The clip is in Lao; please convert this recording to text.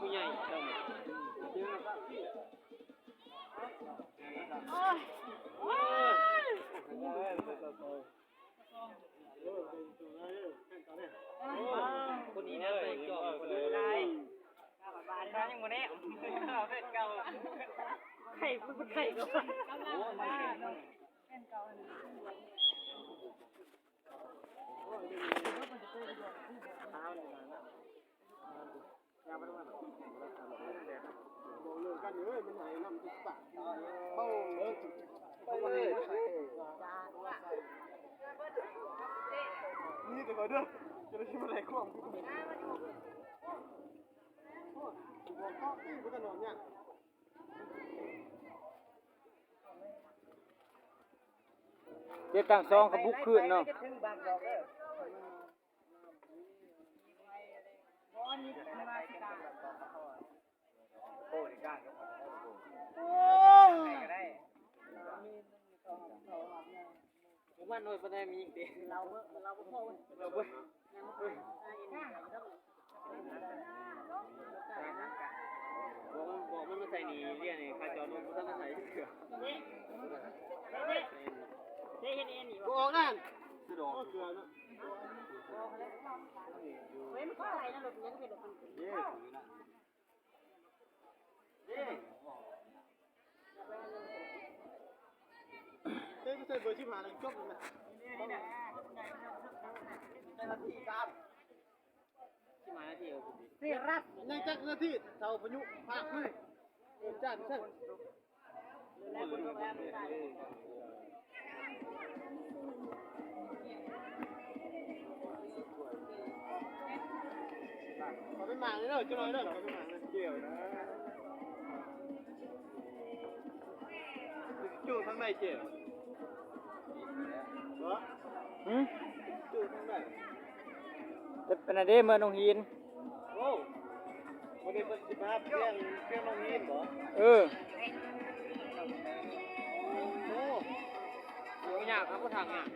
ຜູ້ໃຫຍ່ ຄົນນີ້ນະ ໄປຈອບຄົນນັ້ນໄດ້ ບາດນາຍັງບໍ່ແນມ ເປັນເກົ່າ ໄຂ່ ເປັນໄຂ່ກໍ ນີ້ແຕ່ເດີ ຈະໄດ້ຊິມາໄລ່ຄວາມ ເຈັດຕັ້ງສອງ ຂະບຸກຄືນເນາະ ໂອ້ຍ ໂອ້ຍ ບໍ່ວ່າໜ້ອຍປານໃດມີອີກເດ້ ເຮົາ ເຮົາບໍ່ພໍ ເຮົາບໍ່ ບອກມັນ ບອກມັນມາໃສ່ນີ້ ເລຍນີ້ ຂ້າເຈົ້ານອນບໍ່ທັນໄດ້ໃສ່ເທື່ອ ບໍ່ອອກນັ້ນ ສະດອກ ເກືອບເນາະ ເດ້ ເຮີຍ ໃສ່ເບີສິບຫ້າແລ້ວຈົບແລ້ວນະ ໃນນາທີການ ສິບຫ້ານາທີ ເອີ ເສຍລັດ ໃນຈັກນາທີ ເຖົ້າພາຍຸພາກເລີຍ ເອີ ຈ້ານຊັ້ນ ເຂົ້າໄປໝາກເດີ ຈັກໜ້ອຍເດີ ເຂົ້າໄປໝາກເດີ ເຈ້ຍນະ. ຈູ້ທາງໃດເຈ້? ຫືມ? ຈູ້ທາງໃດ? ແຕ່ປານນັ້ນເດ້ ເມືອໜອງຫີນ. ໂອ້ ມື້ນີ້ເພິ່ນຊິມາພຽງ ພຽງໜອງຫີນບໍ? ເອີ. ໂອ້ ບໍ່ຍາກຄັບ ບໍ່ທາງຍາກ.